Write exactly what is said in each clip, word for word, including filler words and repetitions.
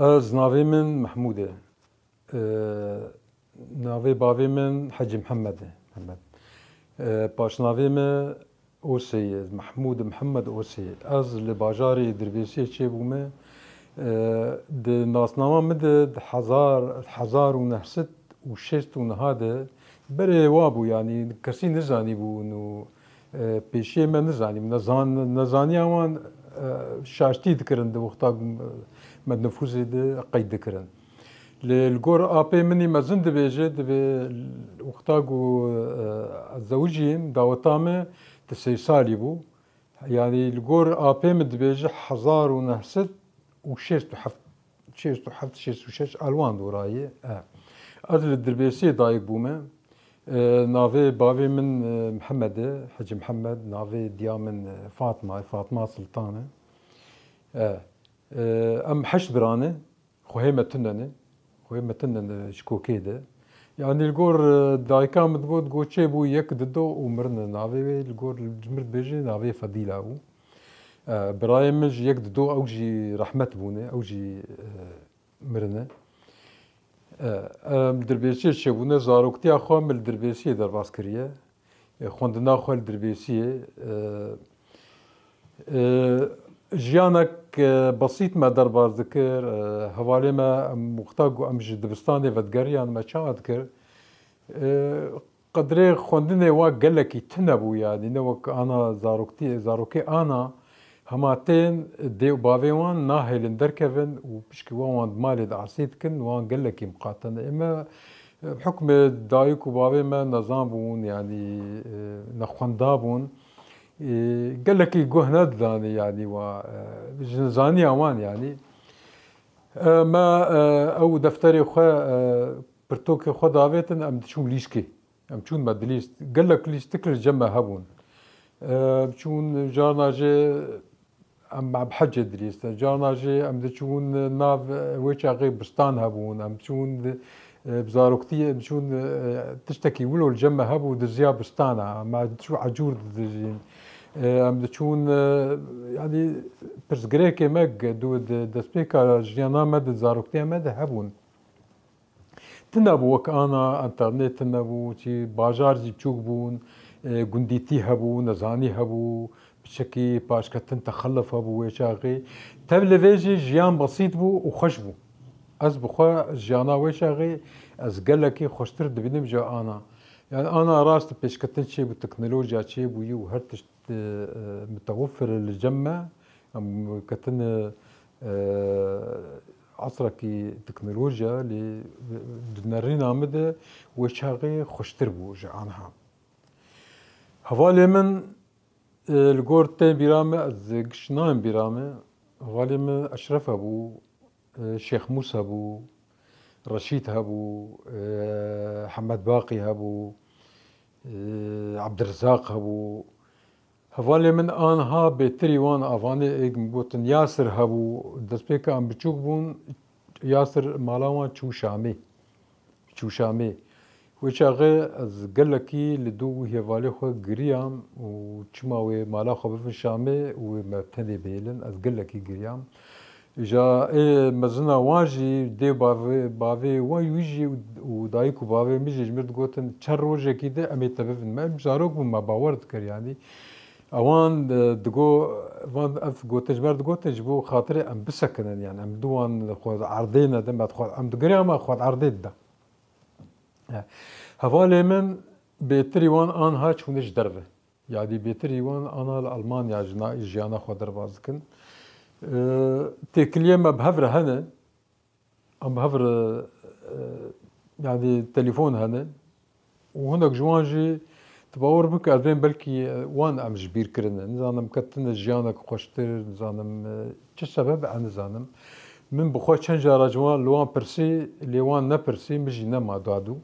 Ez navê min Mehmûd e. Ee, navê bavê min Hecî Mihemed e. Mihemed. Ee, paşnavê min Osê ye, Mehmûd Mihemed Osê. Ez li bajarê Dirbêsiyê çêbûme. Ee, di nasnama min de di hezar, hezar û neh sed û şêst û neh de berê wa bû, yanî kesî nizanîbûn û, e, pêşiyê me nizanîbû. Nezan-, nezaniya wan, e, şaştî dikirin di wexta ku me nifûzê de qeyd dikirin. Lê li gor apê min î mezin dibêje, dibê wexta ku, e, ez zewicîm, daweta me di sê salî bû. Yanî li gor apê min dibêje hezar û neh sed û şêst û heft, şêst û heft, şêst û şeş, a li wan dorayê. E. Ez li Dirbêsiyê dayik bûme. E, navê bavê min, e, Mihemed e, Hecî Mihemed, navê diya min, e, Fatma ye, Fatma Siltan e. E, e, em heşt bira ne. Xwehê me tune ne. Xwehê me tune ne ji kokê de. Yanî li gor, e, dayika min digot, got çêbû yek dido û mirine. Navê wê li gor ji mir dibêje navê Fedîla bû. E, birayê min ji yek dido ew jî rehmet bûne, ew jî, e, mirine. E, em Dirbêsiyê çêbûne, zaroktiya xwe min li Dirbêsiyê derbas kiriye. E, xwendina xwe li Dirbêsiyê. E, e, jiyanek, e, besît me derbas dikir. E, hevalê me, em wexta ku em ji dibistanê vedigeriyan, me çawa dikir? E, qedrê xwendinê wa gelekî tune bû, yanî ne wek ana zaroktî-, zarokê ana, hema tên dê û bavê wan nahêlin derkevin û pişkî wan, wan di malê de asê dikin, wan gelekî miqate ne. Ê me, e, bi hukmê dayik û bavê me nezan bûn, yanî, e, nexwenda bûn. E, gelekî guh nedidanê, yanî wa, e, ji nizaniya wan, yanî. E, me, e, ew defterê xwe, e, pirtokê xwe davêtin, em diçûn lîskê. Em çûn me dilîst. Gelek lîstik li cem me hebûn. Em çûn carna jê em, em hecê dilîstin. Carna jê em diçûn nav wê çaxê bistan hebûn. Em çûn, e, bi zaroktî, em çûn, e, tiştekî wilo li cem me hebû, diziya bistana. Em diçû ecûr didijîn. E, em diçûn, e, yanî pirsgirêkê me ge-, du-, di destpêka jiyana me de, zaroktiya me de hebûn. Tune bû wek ana, enternêt tune bû, çi bajar jî biçûk bûn, e, gundîtî hebû, nezanî hebû, piçekî paşketin, texeluf hebû wê çaxê. Tev li vê jî jiyan besît bû û xweş bû. Ez bi xwe jiyana wê çaxê ez gelekî xweştir dibînim ji ana. Yani ana rast pêşketin çêbû, teknolojiya çêbûyî û her tişt, e, e, mitewefir li cem me. Em ketine, e, esrekî teknolojiya, lê di nerîna min de wê çaxê xweştir bû ji aniha. Hevalê min, e, li gor tên bîra me, ez giş nayêm bîra me. Hevalê min Eşref hebû, e, Şêx Mûs hebû, Reşîd hebû, e, Hemed Baqî hebû, e, Ebdirizaq hebû. Hevalê min anha bêtirî wan avanê êk min gotin Yasir hebû. Destpêka em biçûk bûn, Yasir mala wan çû Şamê. Çû Şamê. Wê çaxê ez gelekî li dû wî hevalê xwe giriyam û çima wê mala xwe bivin Şamê û wê me tenê bihêlin, ez gelekî giriyam. Îja ê mezina wan jî, dê bavê, bavê wan wî jî û, û dayik û bavê min jî ji mir digotin, çend rojekî de em ê te bivin. Me, em zarok bûn, me bawer dikir, yanî. Ewan, e, digo, van ev gotin ji me re digotin, ji bo xatirê em bisekinin, yanî em li dû wan xwe erdê nedin, me xwe, em digiriya me xwe erdê dida. E, hevalê min bêtirî wan anha çûne ji derve. Yadî bêtirî wan ana li Almanya jina-, jiyana xwe derbas dikin. E, têkiliyê me bi hev re hene. Em bi hev re, e, yanî telefon hene. Û hinek ji wan jî tu bawer bike, ez bên belkî, e, wan em ji bîr kirine. Nizanim ketine jiyanek xweştir, nizanim, e, çi sebeb e, nizanim. Min bi xwe çend cara ji wan, li wan pirsî, lê wan nepirsî, min jî nema dadû.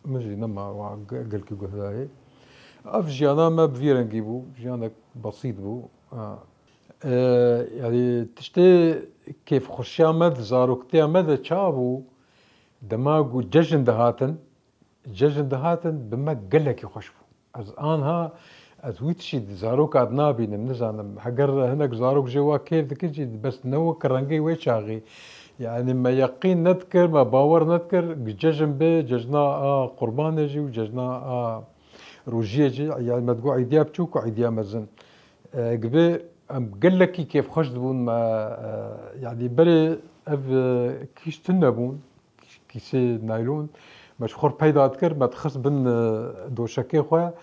Min jî nema wan ge-, gelkî guhdayê. Ev jiyana me bi vî rengî bû, jiyanek besît bû. Ha. E, yanî tiştê kêfxweşiya me di zaroktiya me de ça bû, dema ku cejin dihatin, cejin dihatin, bi me gelekî xweş bû. Ez anha, ez wî tiştî di zaroka dinabînim, nizanim. Heger hinek zarok jê wa kêf dikin jî, bes ne wek rengê wê çaxê. Yani me yeqîn nedikir, me bawer nedikir, cejn bê, cejna a Qurbanê jî û cejna a Rojiyê jî, yani me digot îdiya biçûk û îdiya mezin. E, gibê em gelekî kêfxweş dibûn, me, e, yani berê ev, e, kîş tune bûn, kîsê naylon, me ji xwe peyda dikir, me dixist bin, e, doşekê xwe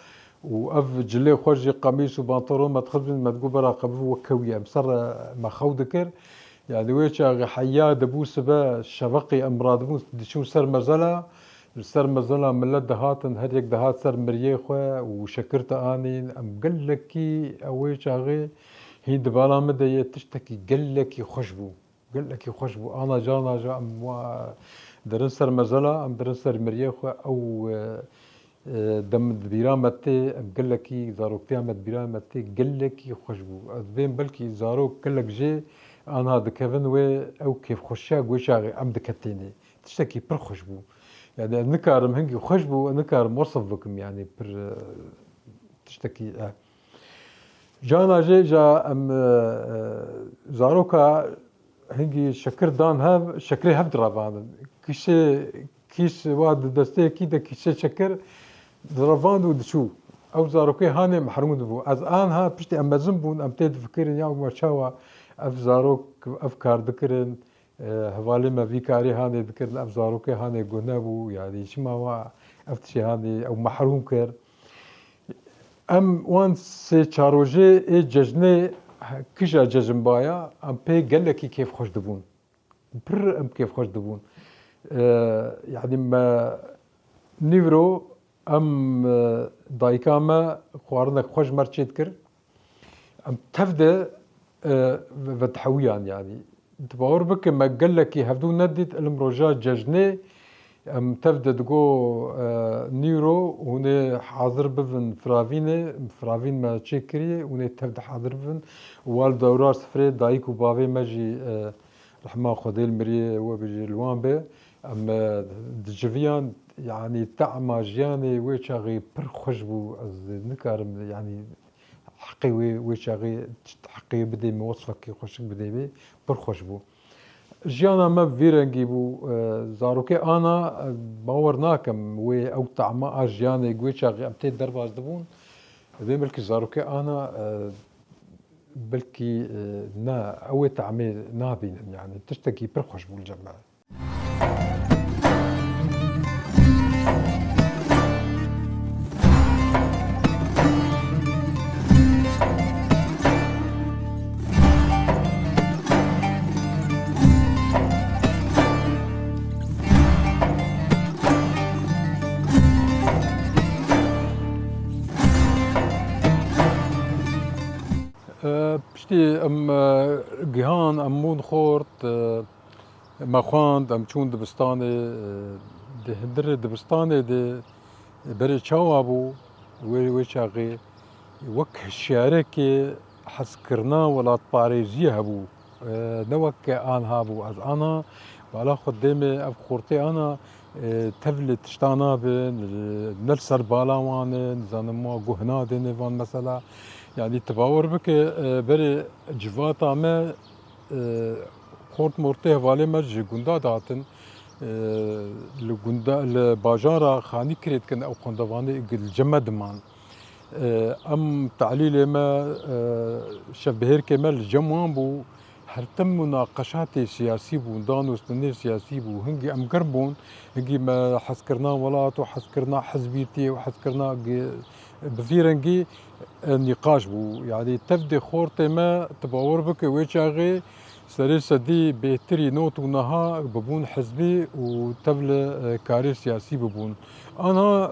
û ev cilê xwe jî qemîs û pantolon me dixist bin, me digot bera qebû wek kewî em ser, e, me xew dikir. Yani wê çaxê heya dibû sibe şeveqê em radibûn diçûn ser mezela, li ser mezela millet dihatin, her yek dihat ser miriyê xwe û şekir dianîn. Em gelekî ew wê çaxê hîn di bala min de ye tiştekî gelekî xweş bû. Gelekî xweş bû. Ana cana ca em wa dirin ser mezela, em dirin ser miriyê xwe. Ew, e, e, dem di bîra me tê, em gelekî zaroktiya me di bîra me tê, gelekî xweş bû. Ez dibêm belkî zarok gelek jê anha dikevin wê ew kêfxweşiya ku wê çaxê em diketênê. Tiştekî pir xweş bû. Yani ez nikarim hingî xweş bû, ez nikarim wesif bikim yani pir, e, tiştekî, e. Cana jê ja em, e, e, zaroka hingî şekir dan hev, şekirê hev direvandin. Kîşê, kîş wa di destê yekî de kîşê şekir direvand û diçû. Ew zarokê hanê mehrûm dibû. Ez anha piştî em mezin bûn, em tê difikirin ya me çawa ev zarok, ev kar dikirin, e, hevalê me vî karê hanê dikirin, ev zarokê hanê guhne bû, yanî çima wa ev tişê hanê ew mehrûm kir. Em wan sê çar rojê ê cejnê kija cejn baya, em pê gelekî kêfxweş dibûn. Pir em kêfxweş dibûn. E, yanî me nîvro em, e, dayika me xwarinek xweş mer çêdikir. Em tev de, e, ve-, vedihewiyan yanî. Tu bawer bike me gelekî hevdû nedît, ilim roja cejnê, em tev de digo, e, nîro hûn ê hazir bibin firavînê, firavîn me çêkiriye, hûn ê tev de hazir bibin. Wal dewra sifrê dayik û bavê me jî, e, rehma Xwedê li miriyê we bijî li wan be. Em, e, diciviyan, yanî tema jiyanê wê çaxê pir xweş bû. Ez nikarim, yanî heqê wê, wê çaxê heqê wê bidê min, wesfekî xweşik bidê wê, pir xweş bû. Jiyana me vî rengî bû, e, zarokê ana, e, bawer nakim wê ew tama a jiyanê wê çaxê em tê derbas dibûn. Vê milkî zarokê ana, e, belkî, e, ne, ew ê tamê nabînin, yani tiştekî pir xweş bû li cem me. E, piştî em, e, gihan, em bûn xort, e, me xwend, em çûn dibistanê, e, di hundirê dibistanê de berê çawa bû, wê, wê çaxê wek hişyarekê hezkirina welatparêziyê hebû. E, ne weke anha bû. Ez ana bala xwe dêmê ev xortê ana, e, tev lê tişta nabin, e, ne li ser bala wan e, nizanim wa guh nadêne van mesela. Yanî tu bawer bike, e, berê civata me, e, xort mortê hevalê me ji gunda dihatin, e, li gunda, li bajara Xanî kirê dikin ew xwendevanê li cem me diman. E, em talîlê me, e, şevbihêrkê me li cem wan bû. Her tim munaqeşatê siyasî bûn, danûstinê siyasî bû. Hingî em germ bûn, hingî me hezkirina welat û hezkirina hizbîtiyê û hezkirina gi-, bi vî rengî, e, nîqaş bû. Yanî tev dê xortê me, tu bawer bike wê çaxê serê sedî bêhtirî not û niha bibûn hizbî û tev li, e, karê siyasî bibûn. Anha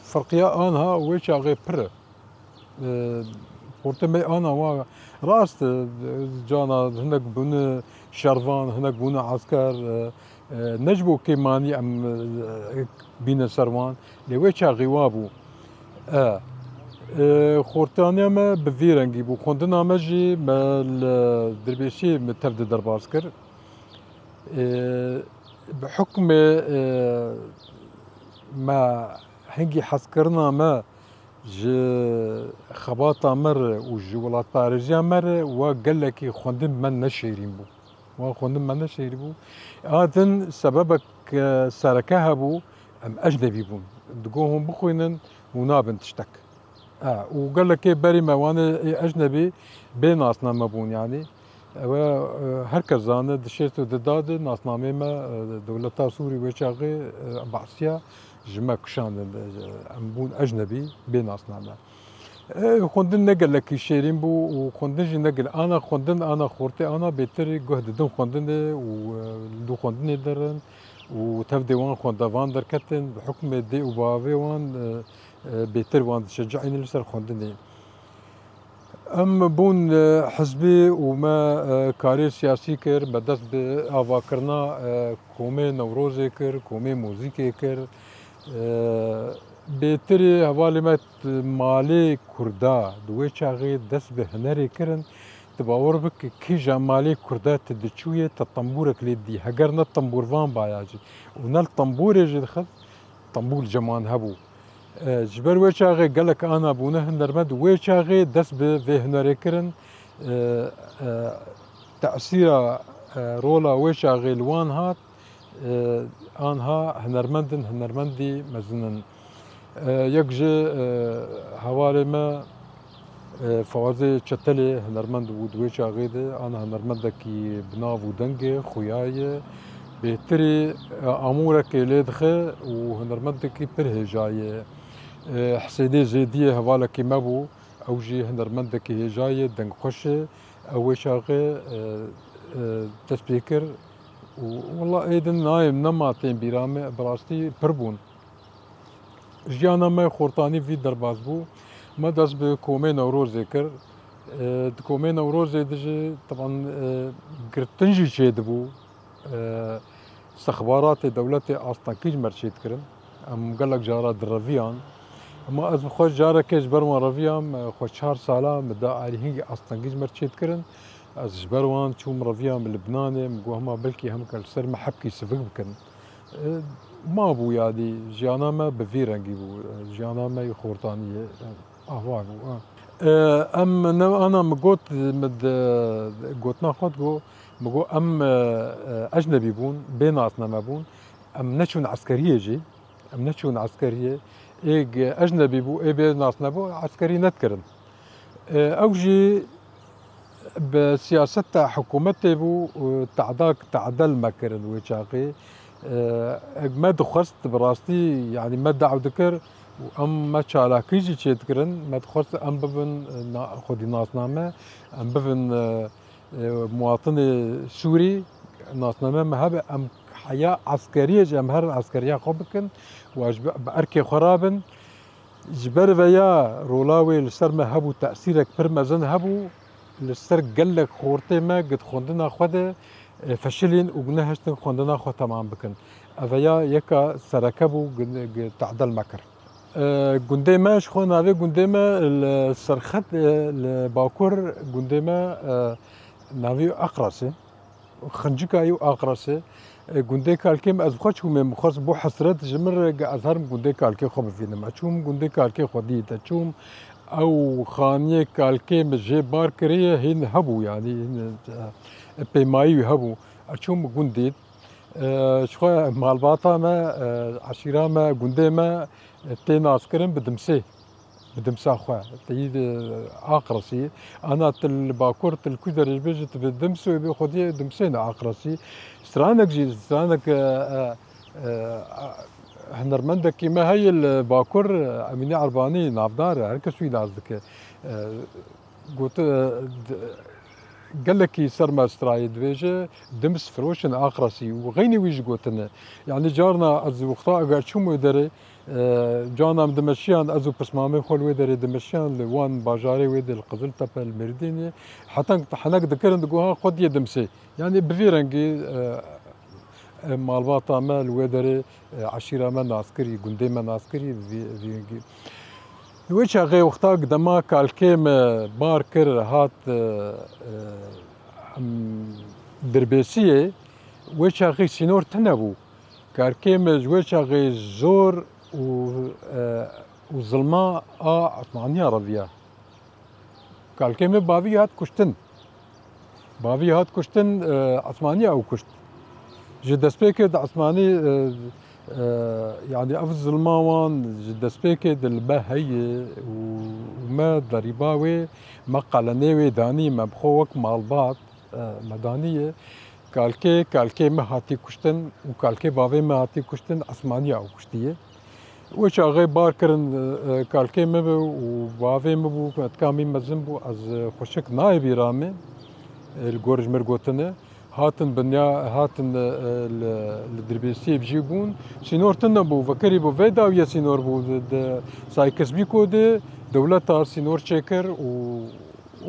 ferqiya anha wê çaxê pir e. E, xortê me ana wa rast, e, cana hinek bûne şervan, hinek bûne esker, e, e, ne ji bo kêmanî em, e, bîne ser wan, lê wê çaxî wa bû. E, e, xortaniya me bi vî rengî bû. Xwendina me jî me li Dirbêsiyê me tev de derbas kir. E, bi hukmê, e, me hingî hezkirina me ji xebata me re û ji welatparêziya me re we gelekî xwendin me ne şêrîn bû. Wan xwendin me neşêrî bû. A din sebebek, e, sereke hebû, em ecnebî bûn. Digo hûn bixwînin, hûn nabin tiştek. E, û gelekê berî me wan ê ecnebî bê nasname bûn, yanî. Ew e, e, her kes zane, di şêst û du da de nasnameyê me, e, dewleta Sûrî wê çaxê, e, Be'siya ji me kişandin, e, em bûn ecnebî, bê nasname. E, xwendin ne gelekî şêrîn bû û xwendin jî ne gel-, ana xwendin, ana xortê, ana bêtir guh didin xwendinê û, e, li dû xwendinê derin û tev dê wan xwendevan derketin, bi hukmê dê û bavê wan, e, e, bêtir wan dişecihînin li ser xwendinê. Em bûn, e, hizbî û me, e, karê siyasî kir, me dest bi avakirina, e, komê Newrozê kir, komê muzîkê kir. E, bêtirî hevalê me malê Kurda di wê çaxê dest bi hunerê kirin. Tu bawer bike kîja malê Kurda tu diçûyê, te tembûrek lê dî. Heger ne tembûrvan baya jî û ne li tembûrê jî dixist, tembûr ceman hebû. E, ji ber wê çaxê gelek ana bûne hunermend, wê çaxê dest bi vê hunerê kirin. E, e, tesîra, e, rola wê çaxê li wan hat, e, anha hunermend in, hunermendî mezin in. E, yek ji, e, hevalê me, e, Fawazê Çetelê hunermend bû di wê çaxê de, ana hunermendekî bi nav û dengê xuya ye. Bêtirî, e, amûrekê lê dixe û hunermendekî pir hêja ye. E, Hisênê Zêdiyê hevalekî me bû, ew jî hunermendekî hêja ye, dengxweş e. Ew wê çaxê, e, e, dest pê kir û wela êdin nayêm nema tên bîra me, bi rastî pir bûn. Jiyana me xortanî vî derbas bû. Me dest bi komê Newrozê kir. E, di komê Newrozê de jî, teban, e, girtin jî çêdibû. E, sexbaratê dewletê astengî ji me re çêdikirin. Em gelek cara direviyan. Ema ez bi xwe carekê ji ber wan reviyam, e, xwe çar sala min da alî hingî astengî ji me re çêdikirin. Ez ji ber wan çûm reviyam Libnanê, min got hema belkî hemke li ser me hepkî sivik bikin. E, mabû yadî, jiyana me bi vî rengî bû. E, jiyana me yê xortaniyê, e, ahval bû, e. E, em ne, ana min got, min di gotina xwe digot, min got, em, e, e, ecnebî bûn, bê nasname bûn. Em neçûn eskeriyê jî, em neçûn eskeriyê. Ê g-, ecnebî bû, ê bê nasname bû, eskerî nedikirin. E, ew jî bi siyaseta hikûmetê bû û te'dak, te'del me kirin wê çaxê. E, me dixwest bi rastî, yanî me daw dikir û em me çalakî jî çêdikirin. Me dixwest em bibin, e, na-, xwedî nasname, em bibin, e, e, muwatinê Sûrî, nasname me hebe, em heya eskeriyê jî em herin eskeriya xwe bikin û ji bi, bi erkê xwe rabin. Ji ber veya rola wê li ser me hebû, tesîrek pir mezin hebû, li ser gelek xortê me gi di xwendina xwe de, e, feşilîn û nehiştin xwendina xwe temam bikin. Eveya yeka sereke bû, gi, gi te'del me kir. E, gundê me, ji xwe navê gundê me li Serxet, e, li Bakur gundê me, e, navê Aqras e. Xincika ew Aqras e. E, gundê kalkê me, ez bi xwe çûme, min xwest bo hesret ji min re ge ez herim gundê kalkê xwe bivînim. Ez çûm gundê kalkê xwe dît, ez çûm ew xaniyê kalkê min jê bar kiriye, hîn hebû, yanî, hîn, e, pêmayî wî hebû. Ez çûm gund dît. E, ji xwe malbata me, e, eşîra me, gundê me, e, tê naskirin bi Dimsê. Bi Dimsa xwe. Te yî, e, Aqrasî. Ana tu li Bakur, tu li ku derê bêjî, tu bi Dims û bi xwediyê Dimsê ne Aqrasî. Stranek jî, stranek, e, e, e, hunermendekî me heye li Bakur, e, Emînî Erbanî navdar e, her kes wî nas dike. E, Got, e, d-, gelekî ser me strayê dibêje, Dims firoşin Aqrasî û xeynî wî jî gotine. Yanî carna ez wexta eger çûm wê derê, e, carna em dimeşiyan, ez û pismamê xwe li wê derê dimeşiyan, li wan bajarê wê de li Qiziltepe, li Mêrdînê, heta hinek dikirin, digot, ha, xwediyê Dimsê. Yanî bi vî rengî, e, e, malbata me li wê derê, e, eşîra me nas kirî, gundê me nas kirî, vî, vî rengî. Wê çaxê wexta dema kalkê me bar kir, hat, e, e, em, Dirbêsiyê, wê çaxê sînor tune bû. Kalkê me ji wê çaxê zor û, e, û zilma a Osmaniya reviya. Kalkê me bavî hat kuştin. Bavî hat kuştin, e, Esmanî ew kuşt. Ji destpêkê di Esmanî, e, e, yanî ev zilma wan ji destpêkê di li me heye û me derîba wê, me qelenê wê danî, me bi xwe wek malbat, e, me danî ye. Kalkê, kalkê me hatî kuştin û kalkê bavê me hatî kuştin, Esmanî ew kuştiye. Wê çaxê bar kirin, e, e, kalkê min bû û bavê min bû, me dikamî mezin bû, ez, e, xweşik nayê bîra min, e, li gor ji min gotine. Hatin binya, hatin, e, e, li, li Dirbêsiyê bi jî bûn. Sînor tune bû, vekirî bû, vê dawiyê sînor bû. Di, di Saykisbîko de dewleta sînor çêkir û,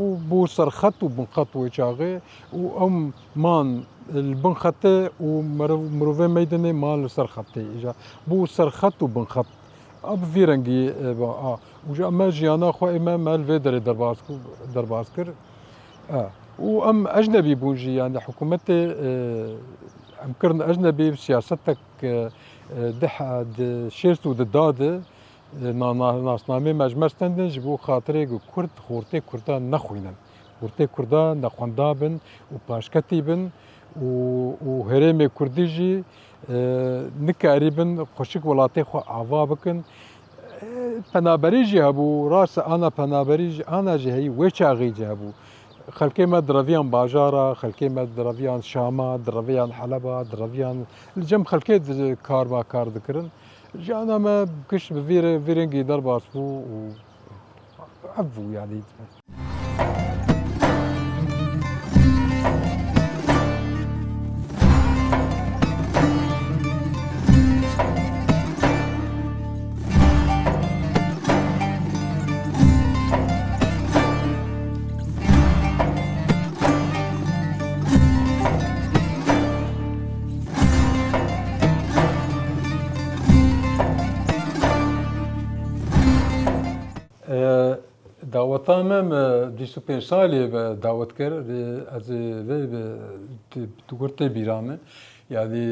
û bû serxet û binxet wê çaxê û em man li bin xetê û meriv-, mirovê meydinê man li ser xetê. Îja bû serxet û binxet. A bi vî rengî, e, ba, a. Û ji me jiyana xwe ê me, me li vê derê derbas ku-, derbas kir. E, û em ecnebî bûn jî, yanî hikûmetê, e, em kirin ecnebî, siyasetek, e, e, di he-, di şêst û di da de, e, na-, na-, nasnamê me ji me stendin ji bo xatirê ku Kurd xortê Kurda nexwînin. Xortê Kurda nexwenda bin û paşketî bin û, û herêmê Kurdî jî, e, nikarîbin xweşik welatê xwe ava bikin. E, penaberî jî hebû, rast e, ana penaberî jî, ana jî heyî wê çaxê jî hebû. Xelkê me direviyan bajara, xelkê me direviyan Şama, direviyan Heleba, direviyan li cem xelkê di-, karma kar dikirin. Jiyana me giş bi vî re-, vî rengî derbas bû û ev bû, yanî. E, daweta me, me bîst û pênc salê me dawet kir. Rê ez ê vê bi, tu, tu gur tê bîra min. Yanî,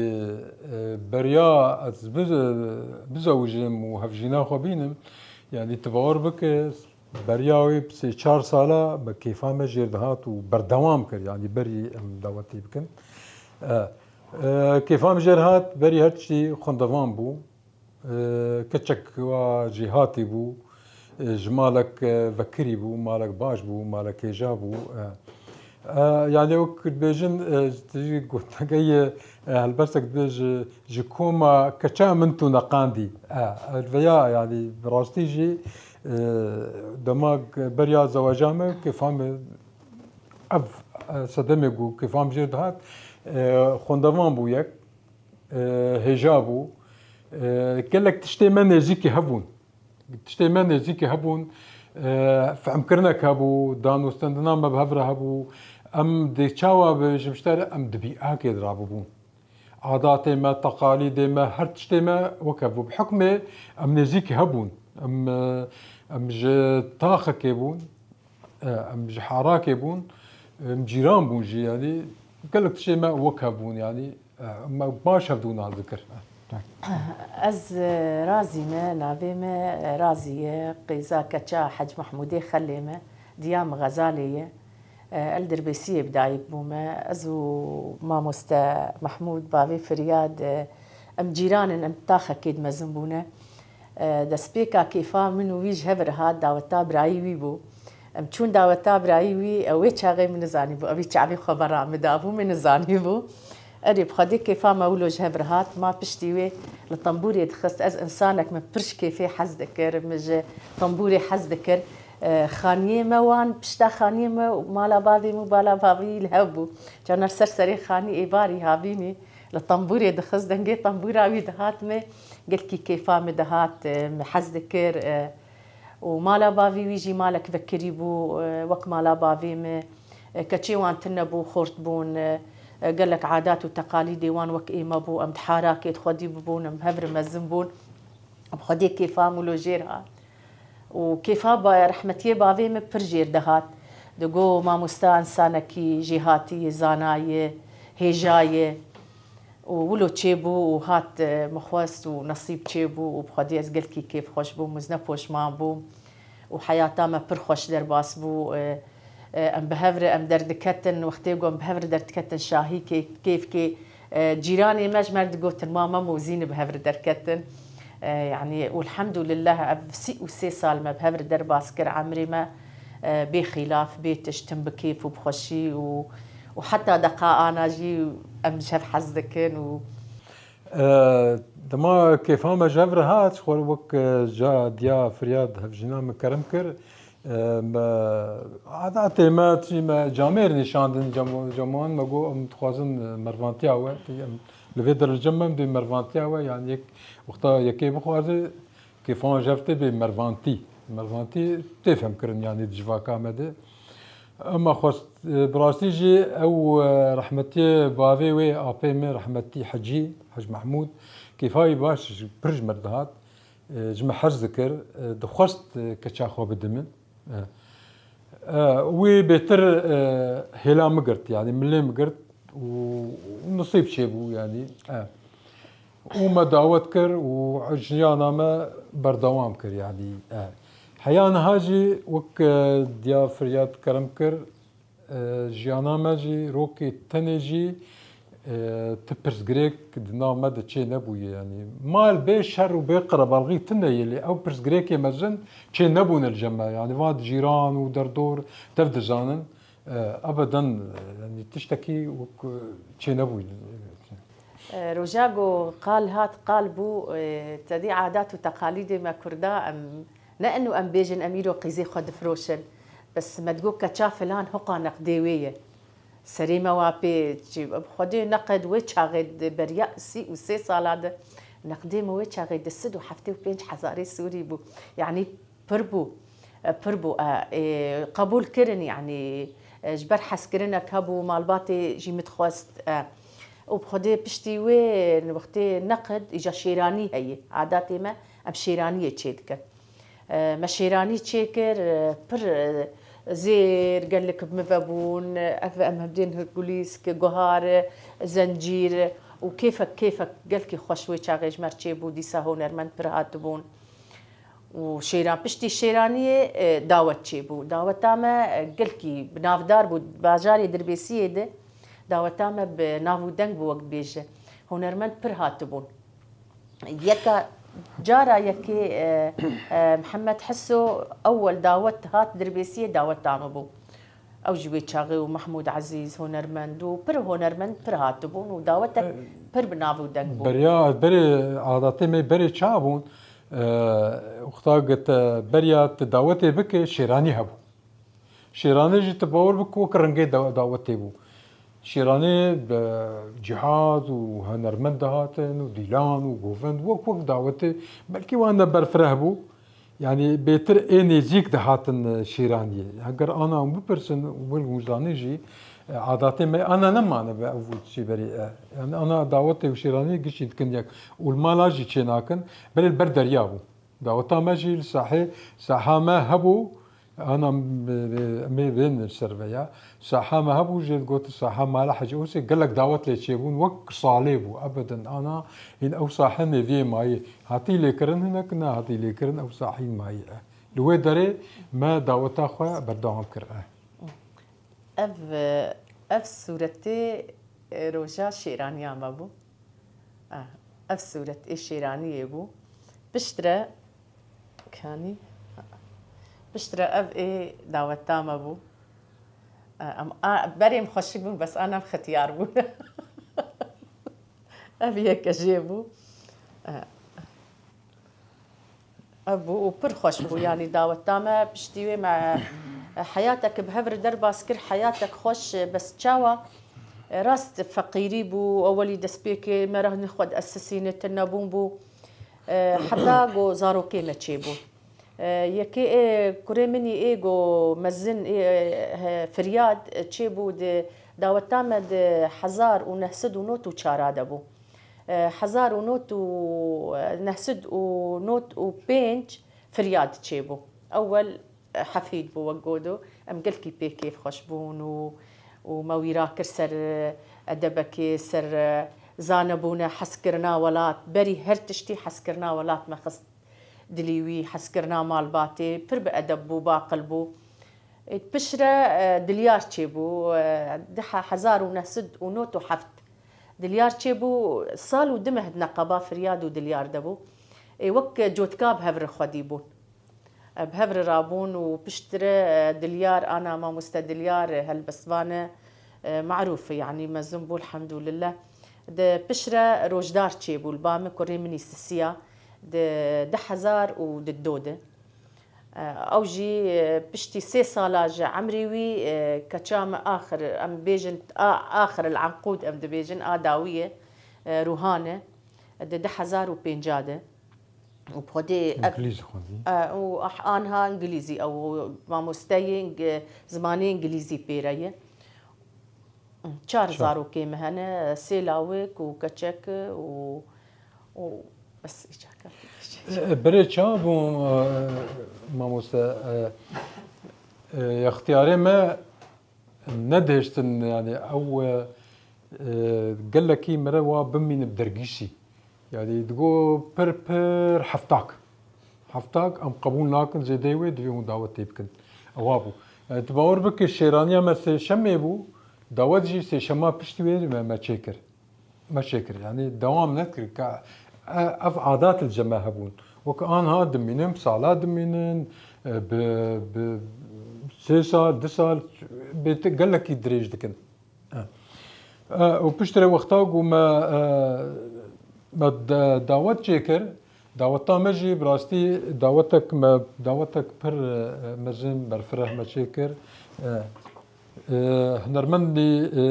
e, beriya ez biz-, bizewijim û hevjîna xwe bînim, yanî tu bawer bike, beriya wê sê çar sala me kêfa me jêr dihat û berdewam kir, yanî berî em dawetê bikin. E, e, kêfa me jêr hat, berî her tiştî xwendevan bû. E, keçek wa jêhatî bû, e, ji malek, e, vekirî bû, malek baş bû, malek hêja bû. E, e, yanî wek dibêjin, e, ji gotnageyê, e, helbestek dibê ji, ji koma keça min tu neqandî. E, e, veya yanî bi rastî jî, e, dema beriya zewaja me kêfa me ev, e, sedemê ku kêfa me jêr dihat, e, xwendevan bû yek. E, hêja bû. E, gelek tiştê me nêzîkî hebûn. Tiştê me nêzîkî hebûn. E, fehmkirinek hebû, danûstendina me bi hev re hebû. Em dê çawa bêjim ji te re, em di bîakê de rabûbûn. Adatê me, teqalîdê me, her tiştê me wek hev bû. Bi hukmê em nêzîkî hebûn. Em, e, em ji taxekê bûn. E, em ji Harakê bûn, em cîran bûn jî, yanî gelek tiştê me wek hev bûn, yanî, e, me baş hevdû nas dikir. Ez, e, Razî me, navê me, e, Razî ye, qêza keça Hec Mehmûdê Xelê me, diya min Xezalê ye. E, el Dirbêsiyê bi dayik bûme. Ez û mamoste Mehmûd, bavê Firyad, e, em cîran in, em taxekê de mezin bûne. E, destpêka kêfa min û wî ji hev re hat, daweta birayî wî bû. Em çûn daweta birayî wî, ew wê çaxê min nizanîbû, ew ê çavê xwe bera min dabû, min nizanîbû. Erê, bi Xwedê kêfa me wilo ji hev re hat, ma piştî wê li tembûrê dixist. Ez însanek me pir ji kêfê hez dikir, min ji tembûrê hez dikir. E, xaniyê me wan, pişta xaniyê me û mala bavê min û bala bavê wî li hev bû. Caner ser serê xanî ê barî havînî. Li tembûrê dixist, dengê tembûra wî dihat me, gelkî kêfa min dihat, e, min hez dikir, e, û mala bavê wî jî malek vekirî bû, e, wek mala bavê min, e, keçê wan tune bû, xort bûn, e, e, gelek adat û teqalîdê wan wek ê me bû, em di Harakê de xwedî bibûn, em hev re mezin bûn. Bi Xwedê kêfa min wilo jêr hat. Û kêfa ba-, rehmetiyê bavê min pir jêr dihat. Digo, mamosta însanekî jêhatî ye, zana ye, hêja ye. Û wilo çêbû û hat, e, min xwest û nesîb çêbû û bi Xwedê ez gelkî kêfxweş bûm û ez ne poşman bûm. Û heyata me pir xweş derbas bû. E, E, em bi hev re em derdiketin, wextê ku em bi hev re derdiketin şahîkê, kêfkê, e, cîranê me ji me re digotin, "Ma Memo, zî ne bi hev re derketin." E, yanî, û elhemdulillah, ev sî û sê sal me bi hev re derbas kir, emrê me, e, bê xîlaf, bê tişt, tim bi kêf û bi xweşî û, û heta deqa ana jî em ji hev hez dikin û E, dema kêfa me ji hev re hat, ji xwe re wek, e, ca diya Firyad hevjîna min kerem kir. E, me, adatê me, tî me camêr nîşandin cemo-, cemoan, me got, "Em dixwazin, e, mervantiya we." Tî em li vê derê cem me, em dê mervantiya we, yanî yek wexta yekê bixwaze, kêfa wan ji hev tê bê mervantî. Mervantî tê femkirin, yanî di civaka me de. Ema xwest, e, bi rastî jî ew, e, rehmetiyê bavê wê, apê min rehmetî Hecî, Hec Mehmûd, kêfa wî baş ji, pir ji me dihat. E, ji me hez dikir, e, dixwest, e, keça xwe bide min. E, e, wî bêtir, e, hêla min girt, yanî milê min girt û nisîb çêbû, yanî. E. Û me dawet kir û jiyana me berdewam kir, yanî, e. Heya niha jî wek, e, diya Firyad kerem kir, e, jiyana me jî rokê tenê jî, e, ti pirsgirêk di nav me de çê nebûye, yanî. Mal bê şer û bê qerebalxî tune ye, lê ew pirsgirêkê mezin çê nebûne li cem me, yanî, van cîran û derdor tev dizanin. E, ebeden, e, yanî tiştekî wek, e, çênebûyî. E, roja ku qal hat, qal bû, e, tedî adat û teqalîdê me Kurda, em, ne inu em bêjin em îro qîzê xwe difiroşin. Bes me digot keça filan hoqa neqdê wê ye. Serê me wa pê çi, bi Xwedê neqed wê çaxê di beriya sî û sê sala de neqdê me wê çaxê di sed û heftê û pênc hezarê Sûrî bû. Yanî pir bû, e, pir bû, e, e, qebûl kirin, yanî, e, ji ber hezkirinek hebû, malbatê jî min dixwest, e, û bi Xwedê piştî wê wextê neqid îca şêranî heye. Adatê me, em şêraniyê çêdikin. E, me şêranî çêkir, e, pir, e, zêr gelek bi min ve bûn, ev em hevdên gulîsk, guhar, zencîr û kêfek, kêfek gelkî xweş wê çaxê ji me re çêbû, dîsa hunermend pir hatibûn. Û şêran, piştî şêraniyê, e, dawet çêbû. Daweta me, e, gelkî bi navdar bû, bajarê Dirbêsiyê de daweta me bi nav û deng bû, wek dibêje. Hunermend pir hatibûn. Yeka, cara yekê, e, e, Mihemed Hiso ewel dawet hat Dirbêsiyê, daweta me bû. Ew ji wê çaxê û Mehmûd Ezîz, hunermend û pir hunermend pir hatibûn û dawetek E, pir bi nav û deng bû. Beriya, berê adatê me berê çawa bûn? E, wexta ku te beriya tu dawetê bike, şêranî hebû. Şêranê jî tu bawer bike wek rengê da-, dawetê bû. Şêranê bi cihaz û hunermend dihatin û dîlan û govend wek, wek dawetê, belkî wan de berfireh bû. Yanî bêtir ê nêzîk dihatin, e, şêraniyê. Heger ana hûn bipirsin, û wil hûn zanîn jî, e, adatê me ana nemane be ev çî berî, e. Yanî ana dawetê û şêraniyê giştî dikin yek. Û li mala jî çênakin, belê li ber derya bû. Daweta me jî li sahê, saha me hebû, ana me, me, me bên li ser ve ya. Saha me hebû, jê digotin saha mala Hecî Ewsê, gelek dawet lê çêbûn, wek salê bû, ebeden ana hîn ew sahe nêviyê mayî. Hatî lêkirin hinek, nehatî lêkirin, ew sahî mayî e. Li wê derê me daweta xwe berdewam kir e. Ev, ev sûretê, e, roja şêraniya me bû. Ah, ev sûret ê şêraniyê bû. Piştre, kanî, piştre ev ê daweta me bû. Ah, em, a, berê em xweşik bûn, bes ana em xetiyar bûn. Ev yeke jê bû. Ah. Ev bû û pir xweş bû, yanî daweta me piştî wê me heyatek bi hev re derbas kir, heyatek xweş, bes çawa? Rast feqîrî bû, ewelî destpêkê me re hin xwe diesisîne, tune bûn bû. E, heta ku zarokê me çêbû. E, yekê ê kurê min î ê ku mezin ê, e, Firyad, e, çêbû di daweta me di hezar û neh sed û nod û çar de bû. E, hezar û nod û, e, neh sed û nod û pênc Firyad çêbû. Ewel, e, Hefîd bû wek godo. Em gelkî pê kêfxweş bûn û, û me wîra kir ser, e, edebekê, ser, e, zanebûne, hezkirina welat. Berî her tiştî hezkirina welat me xist dilî wî, hezkirina malbatê. Pir bi edeb bû, baqil bû. Ê, piştre, e, Dilyar çêbû, e, di he-, hezar û neh sed û nod û heft. Dilyar çêbû, sal û du meh di neqaba Firyad û Dilyar de bû. Ê, wek cotka bi hev re xwedî bûn. E, bi hev re rabûn û piştre, e, Dilyar, ana mamoste Dilyar, e, helbestvan e, e, marûf e, yanî mezin bû, elhemdulillah. Di piştre Rojdar çêbû, li ba min kurê min î sisiya, di du hezar û di do de. Ew jî, e, piştî sê sala ji emrê wî, e, keça me axir, em bêjin, a, axir el-enqûd em dibêjin, a dawiyê, e, Rûhan e, di du hezar û pênca de. Û bi xwedê ev, Îngilîzî xwendî. E, û ah, anha Îngilîzî ew, mamosteyê Îng-, zimanê Îngilîzî pê re ye. Çar Çar. zarokê me hene, sê lawik û keçek û, û bes, îca kafî. E, berê çawa bû, e, mamoste, e, e, extiyarê me nedihiştin, yani ew, e, e, gelekî mere wa bimîne bi dergîsî. Yani digo pir pir heftak. Heftak em qebûl nakin, zêdeyê wê divê hûn dawet tê bikin. Ewa bû. Yani tu bawer bike şêraniya me sêşemê bû, dawet jî sêşema piştî wê me, me çêkir. Me çêkir. Yani dewam nekir. Ka, e, ev adat li cem me hebûn. Wek anha dimînin, sala dimînin, e, bi, bi sê sal, du sal, bê gelekî dirêj dikin. E, e, û piştre wexta ku me, e, me de-, dawet çêkir, daweta me jî bi rastî dawetek me, dawetek pir, e, mezin, berfireh me çêkir. E, e, hunermendî, e,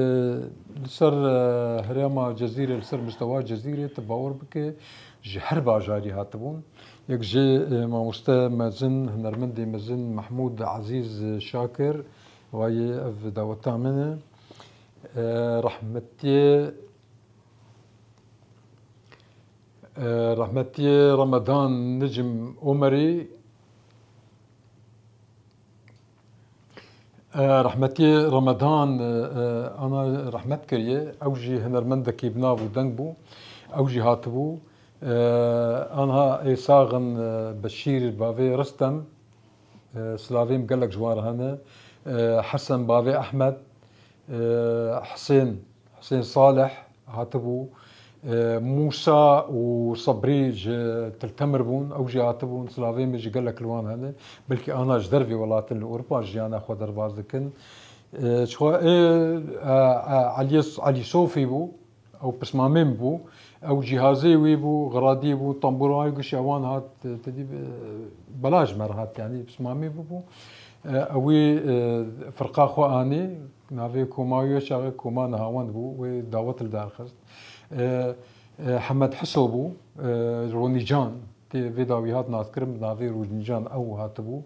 li ser, e, herêma Cezîrê, li ser mistewa Cezîrê, tu bawer bike, ji her bajarî hatibûn. Yek jê, e, mamoste mezin, hunermendê mezin Mehmûd Ezîz Şakir, wayê ev daweta min e. E, rehmetiyê, e, rehmetiyê Remedan Nicim Omerî, e, rehmetiyê Remedan, e, e, ana rehmet kiriye. Ew jî hunermendekî bi nav û deng bû. Ew jî hatibû. E, anha ê saxin, e, Beşîr bavê Ristem, e, silavê min gelek ji wan re hene. E, Hesen bavê Ehmed, e, Hisên, Hisên Salih hatibû. E, Mûsa û Sebrî ji Til Temir bûn, ew jî hatibûn, silavê min ji gelek li wan hene. Belkî ana ji dervê welatin li Ewropa jiyana xwe derbas dikin. E, çixwe, e, e, e, Eliyê, Elî Sofî bû. Ew pismamê min bû. Ew cîhazê wî bû, xiradiyê bû, tambûra wî gişî ewan hat, te dî, e, belaş me re hat, yanî pismamê bû bû. E, ewî, e, firqa xwe anî, navê koma wî çaxê koma Nihavend bû, wê dawet li dar xist. E, e, Hemed Hiso bû, e, Ronîcan, tê vê dawî hat naskirin, bi navê Ronîcan ew hatibû.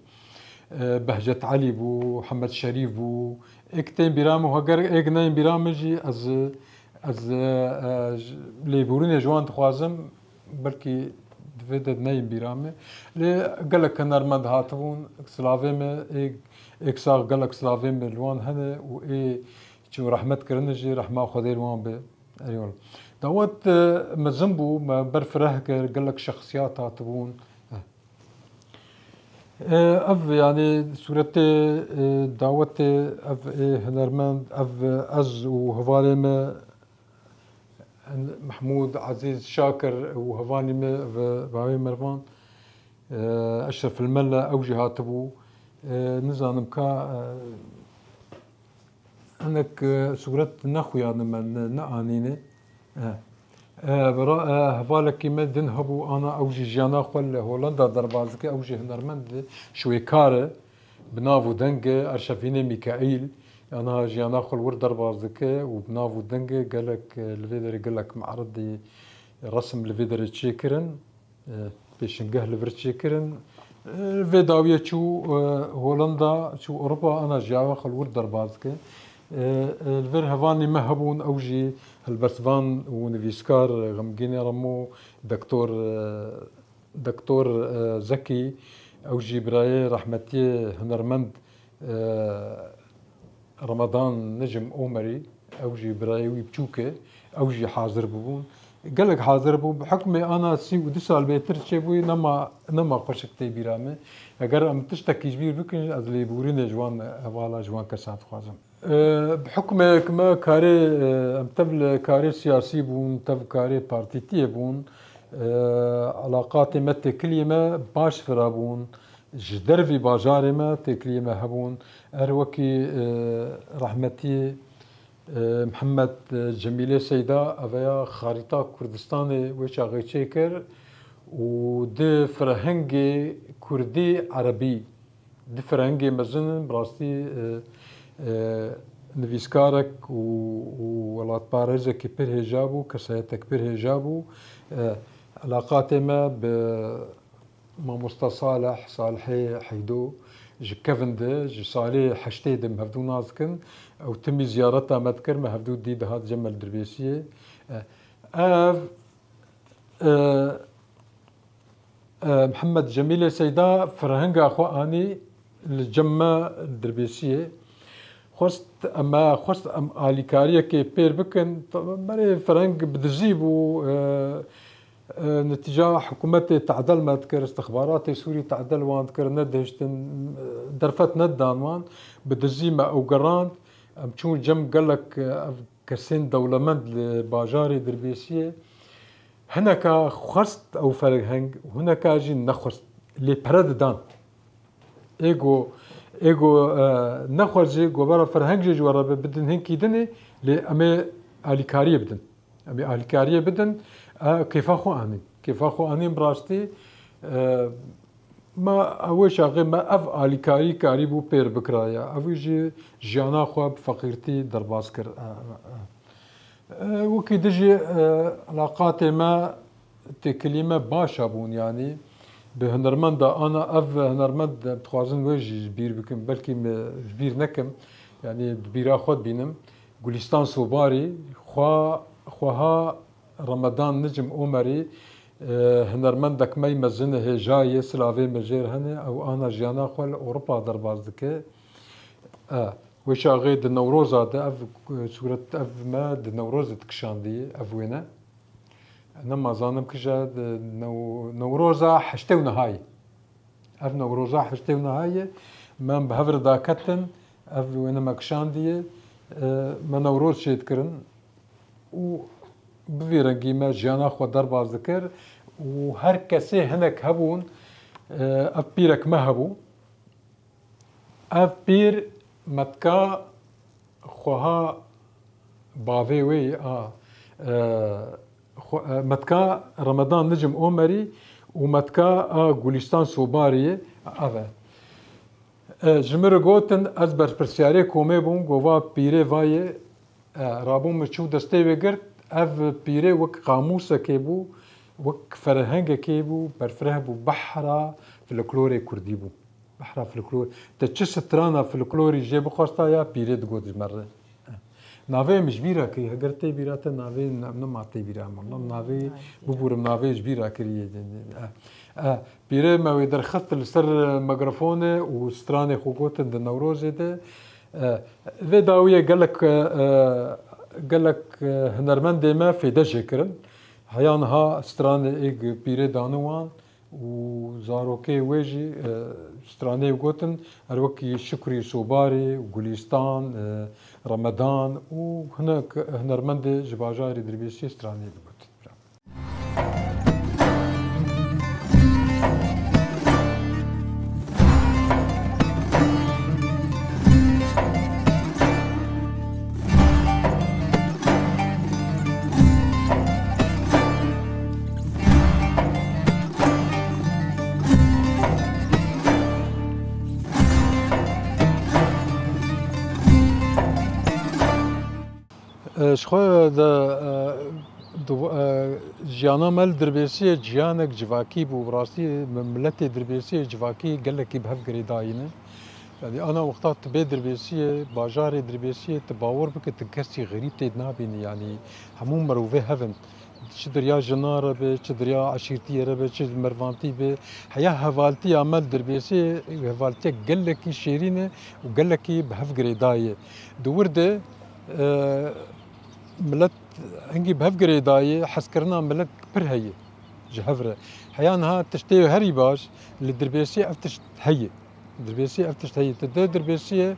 E, Behcet Elî bû, Hemed Şerîf bû. Êk tên bîra min, heger êk neyên bîra min jî ez, Ez, e, e, j-, lêborînê ji wan dixwazim, belkî di vê de neyên bîra me. Lê gelek hunermend hatibûn, silavê me, ê, êk sax gelek silavê me li wan hene û ê çû rehmet kirine jî, rehma Xwedê li wan be. Eyvallah. Dawet, e, mezin bû, me berfireh kir, gelek şexsiyat hatibûn. E, ev, yanî, sûretê, e, dawetê, ev ê hunermend, ev ez û hevalê me, Mehmûd Ezîz Şakir û hevalî me, ev bavê Mervan, e, Eşref el Mella, ew jî hatibû. E, nizanim ka, e, Hinek, e, sûret nexuyane me, ne, neanîne. E, e, bi ra-, e, hevalekî me din hebû, ana ew jî jiyana xwe li Holanda derbas dike, ew jî hunermend e, şwêkar e, bi nav û deng e, Erşefînê Mîkaîl, ana jiyana xwe li wir derbas dike û bi nav û deng e, gelek, e, li vê derê gelek me'ridî resim li vê derê çêkirin. E, pêşingeh li vir çêkirin. E, vê dawiyê çû, e, Holanda, çû Ewropa, ana jiyawa xwe li wir derbas dike. E, e, li vir hevalnî me hebûn, ew jî helbestvan û nivîskar Xemgînê Remo, doktor, e, doktor, e, Zekî, ew jî birayê rehmetiyê hunermend, e, Ramadan Nicim Omerî, ew jî birayê wî biçûk e, ew jî hazir bibûn. Gelek hazir bû. Bi hukmê ana sî û du sal bêtir çêbûyî nema, nema xweşik tê bîra min. Eger em tiştekî ji bîr bikin, ez lêborînê ji wan hevala, ji wan kesa dixwazim. E, bi hukmê ku me karê, e, em tev li karê siyasî bûn, tev karê partîtiyê bûn, e, elaqatê me, têkiliyê me baş vira bûn. Ji dervî bajarê me têkiliyê me hebûn. Her wekî, e, rehmetî, e, Mihemed, e, Cemîlê Seyda, eveya xarîta Kurdistanê wê çaxê çêkir û di firehengê kurdî, erebî, di firehengê mezin in, bi rastî, e, e, nivîskarek û, û welatparêzekî pir hêja bû, kesayetek pir hêja bû. E, elaqatê me bi Mamosta Salih, Salihê Heydo ji kevin de, ji salê heştê de em hevdû nas dikin. Ew timî ziyareta me dikir, me hevdû dî dihat Cemel Dirbêsiyê. E, ev, e, e, Mihemed Cemîlê Seyda firhenga xwe anî li cem me Dirbêsiyê. Xwest, em, me xwest em alîkariyekê pêr bikin. Berê firheng bi dizî bû, e, e, netîca hikûmetê tedel me dikir, istixbaratê Sûrî tedel wan dikir, nedihiştin, e, derfet nedidan wan, bi dizî me ew gerand. Em çûn cem gelek, e, ev kesên dewlemend li bajarê Dirbêsiyê. Hineka xwest ew ferheng, hineka jî nexwest. Lê pere didan. Ê go, ê go, e, nexwest jî govera ferheng jî ji we re be, bidin hinkî dinê, lê em ê alîkariyê bidin. Em ê alîkariyê bidin, e, kêfa xwe anîn. Kêfa xwe anîn bi rastî, e, me, ew ê çaxê me ev alîkarî karîbû pêr bikiraya. Ew jî jiyana xwe bi feqîrtî derbas kir. E, e, e. E, wekî dijî, e, elaqatê me, têkilî me baş a bûn, yanî bi hunermenda ana, ev hunermend, em dixwazin wê jî ji bîr bikim, belkî me ji bîr nekim, yanî bi bîra xwe dibînim. Gulîstan Sobarî, xwe, xweha Remedan Nicim Omerî, e, hunermendek me yî mezin hêja ye, silavê me jêr hene, ew ana jiyana xwe li Ewropa derbas dike. E, wê çaxê di Newroza de ev, e, sûret ev me di Newrozê dikişandiye, ev wêne. Nema zanim kija di New-, Newroza heştê û nehayê. Ev Newroza heştê û nehayê me bi hev re daketin, ev wêne me kişandiye, e, me Newroz çêdikirin û bi vî rengî me jiyana xwe derbas dikir û her kesê hinek hebûn, e, ev pîrek me hebû. Ev pîr metka xweha bavê wê yê a, e, xwe-, e, metka Remedan Nicim Omerî û metka a Gulîstan Sobarî ye. Ev e. E, ji min re gotin, ez berpirsiyarê komê bûm, gova pîrê vayê, e, rabû min çû destê wê girt, ev pîrê wek qamûsekê bû, wek ferhengekê bû, berfireh bû, behra folklorê kurdî bû. Behra folklor. Te çi strana folklorî jê bixwesta ya pîrê digot ji me re. Navê min ji bîra kirî, heger tê bîra te navê ne-, nema tê bîra min. Navê bibûrim navê ji bîra kirî yê. Eh, eh, pîrê me wê derxist li ser mikrofone û stranê xwe gotin di Newrozê de. Eh, vê dawiyê gelek, eh, gelek, eh, hunermendê me fêde jê kirin. Heya niha stranê êk pîrê dane wan. û zarokê wê jî, e, stranê gotin, her wekî Şukrî Sobarî, Gulîstan, e, Remedan û hinek hunermendê ji bajarê Dirbêsiyê stranê digotin. E, ji xwe de, e, di, e, jiyana me li Dirbêsiyê ciyanek civakî bû. Bi rastî mi-, miletê Dirbêsiyê civakî gelekî bi hev girêdayî ne. Yanî ana wexta tu bê Dirbêsiyê, bajarê Dirbêsiyê, tu bawer bike tu kesî xerîb tê nabînî. Yanî hemû mirovê hev in. Çi di riya jina re be, çi di riya eşîrtiyê re be, çi mervantî be. Heya hevaltiya me li Dirbêsiyê hevaltiyek gelekî şêrîn e û gelekî bi hev girêdayî ye. Di wir de, e, Milet hingî bi hev girêdayê, hezkirina milet pir heye ji hev re. Heya niha tiştê herî baş, li Dirbêsiyê ev tişt heye. Dirbêsiyê ev tişt heye. Tu dê Dirbêsiyê